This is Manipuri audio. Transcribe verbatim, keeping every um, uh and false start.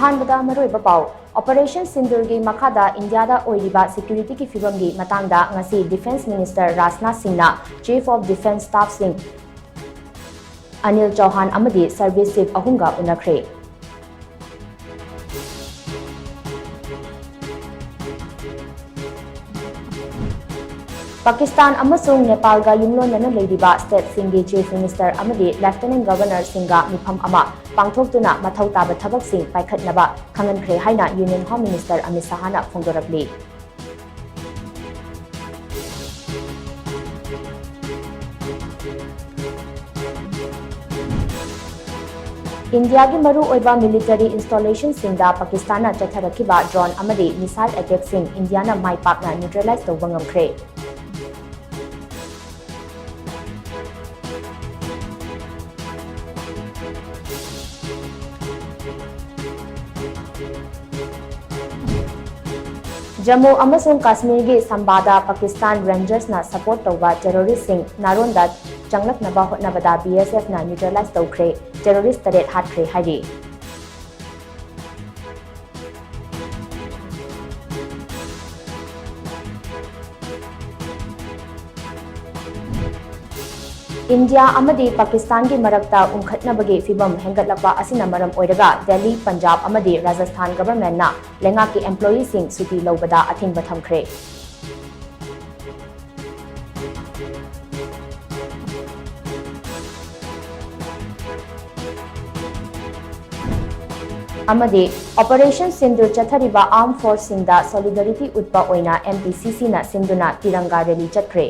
ꯑꯍꯥꯟꯕꯗ ꯃꯔꯨꯑꯣꯏꯕ ꯄꯥꯎ꯫ ꯑꯣꯄꯔꯦꯁꯟ ꯁꯤꯟꯗꯨꯔꯒꯤ ꯃꯈꯥꯗ ꯏꯟꯗꯤꯌꯥꯗ ꯑꯣꯏꯔꯤꯕ ꯁꯦꯀ꯭ꯌꯨꯔꯤꯇꯤꯒꯤ ꯐꯤꯕꯝꯒꯤ ꯃꯇꯥꯡꯗ ꯉꯁꯤ ꯗꯤꯐꯦꯟꯁ ꯃꯤꯅꯤꯁꯇꯔ ꯔꯥꯖꯅꯥꯊ ꯁꯤꯡꯅ ꯆꯤꯐ ꯑꯣꯐ ꯗꯤꯐꯦꯟꯁ ꯁ꯭ꯇꯥꯐꯁꯤꯡ ꯑꯅꯤꯜ ꯆꯧꯍꯥꯟ ꯑꯃꯗꯤ ꯁꯔꯚꯤꯁ ꯆꯤꯐ ꯑꯍꯨꯝꯒ ꯎꯅꯈ꯭ꯔꯦ꯫ ꯄꯥꯀꯤꯁꯇꯥꯟ ꯑꯃꯁꯨꯡ ꯅꯦꯄꯥꯜꯒ ꯌꯨꯝꯂꯣꯟꯅꯅ ꯂꯩꯔꯤꯕ ꯁ꯭ꯇꯦꯠꯁꯤꯡꯒꯤ ꯆꯤꯐ ꯃꯤꯅꯤꯁꯇꯔ ꯑꯃꯗꯤ ꯂꯦꯐꯇꯤꯅꯦꯟꯠ ꯒꯕꯔꯅꯔꯁꯤꯡꯒ ꯃꯤꯐꯝ ꯑꯃ ꯄꯥꯡꯊꯣꯛꯇꯨꯅ ꯃꯊꯧ ꯇꯥꯕ ꯊꯕꯛꯁꯤꯡ ꯄꯥꯏꯈꯠꯅꯕ ꯈꯪꯍꯟꯈ꯭ꯔꯦ ꯍꯥꯏꯅ ꯌꯨꯅꯤꯌꯟ ꯍꯣꯝ ꯃꯤꯅꯤꯁꯇꯔ ꯑꯃꯤꯠ ꯁꯍꯥꯅ ꯐꯣꯡꯗꯣꯔꯛꯂꯤ꯫ ꯏꯟꯗꯤꯌꯥꯒꯤ ꯃꯔꯨꯑꯣꯏꯕ ꯃꯤꯂꯤꯇꯔꯤ ꯏꯟꯁꯇꯣꯂꯦꯁꯟꯁꯤꯡꯗ ꯄꯥꯀꯤꯁꯇꯥꯟꯅ ꯆꯠꯊꯔꯛꯈꯤꯕ ꯗ꯭ꯔꯣꯟ ꯑꯃꯗꯤ ꯃꯤꯁꯥꯏꯜ ꯑꯦꯇꯦꯛꯁꯤꯡ ꯏꯟꯗꯤꯌꯥꯅ ꯃꯥꯏ ꯄꯥꯛꯅ ꯅ꯭ꯌꯨꯇ꯭ꯔꯦꯂꯥꯏꯖ ꯇꯧꯕ ꯉꯝꯈ꯭ꯔꯦ꯫ ꯖꯝꯃꯨ ꯑꯃꯁꯨꯡ ꯀꯥꯁꯃꯤꯔꯒꯤ ꯁꯝꯕꯥꯗ ꯄꯥꯀꯤꯁꯇꯥꯟ ꯔꯦꯟꯖꯔꯁꯅ ꯁꯄꯣꯔꯠ ꯇꯧꯕ ꯇꯦꯔꯣꯔꯤꯁ꯭ꯠꯁꯤꯡ ꯅꯥꯔꯣꯟꯗ ꯆꯪꯂꯛꯅꯕ ꯍꯣꯠꯅꯕꯗ ꯕꯤ ꯑꯦꯁ ꯑꯦꯐꯅ ꯅ꯭ꯌꯨꯇ꯭ꯔꯦꯂꯥꯏꯖ ꯇꯧꯈ꯭ꯔꯦ, ꯇꯦꯔꯣꯔꯤꯁ꯭ꯠ ꯇꯔꯦꯠ ꯍꯥꯠꯈ꯭ꯔꯦ ꯍꯥꯏꯔꯤ꯫ ꯏꯟꯗꯤꯌꯥ ꯑꯃꯗꯤ ꯄꯥꯀꯤꯁꯇꯥꯟꯒꯤ ꯃꯔꯛꯇ ꯎꯪꯈꯠꯅꯕꯒꯤ ꯐꯤꯚꯝ ꯍꯦꯟꯒꯠꯂꯛꯄ ꯑꯁꯤꯅ ꯃꯔꯝ ꯑꯣꯏꯔꯒ ꯗꯦꯜꯂꯤ, ꯄꯟꯖꯥꯕ ꯑꯃꯗꯤ ꯔꯥꯖꯁꯊꯥꯟ ꯒꯚꯔꯟꯃꯦꯟꯠꯅ ꯂꯩꯉꯥꯛꯀꯤ ꯑꯦꯝꯄ꯭ꯂꯣꯌꯤꯁꯤꯡ ꯁꯨꯇꯤ ꯂꯧꯕꯗ ꯑꯊꯤꯡꯕ ꯊꯝꯈ꯭ꯔꯦ꯫ ꯑꯃꯗꯤ ꯑꯣꯄꯔꯦꯁꯟ ꯁꯤꯟꯗꯨꯔ ꯆꯠꯊꯔꯤꯕ ꯑꯥꯔꯝ ꯐꯣꯔꯁꯁꯤꯡꯗ ꯁꯣꯂꯤꯗꯥꯔꯤꯇꯤ ꯎꯠꯄ ꯑꯣꯏꯅ ꯑꯦꯝ ꯄꯤ ꯁꯤ ꯁꯤꯅ ꯁꯤꯟꯗꯨꯅ ꯇꯤꯔꯪꯒꯥ ꯔꯦꯂꯤ ꯆꯠꯈ꯭ꯔꯦ꯫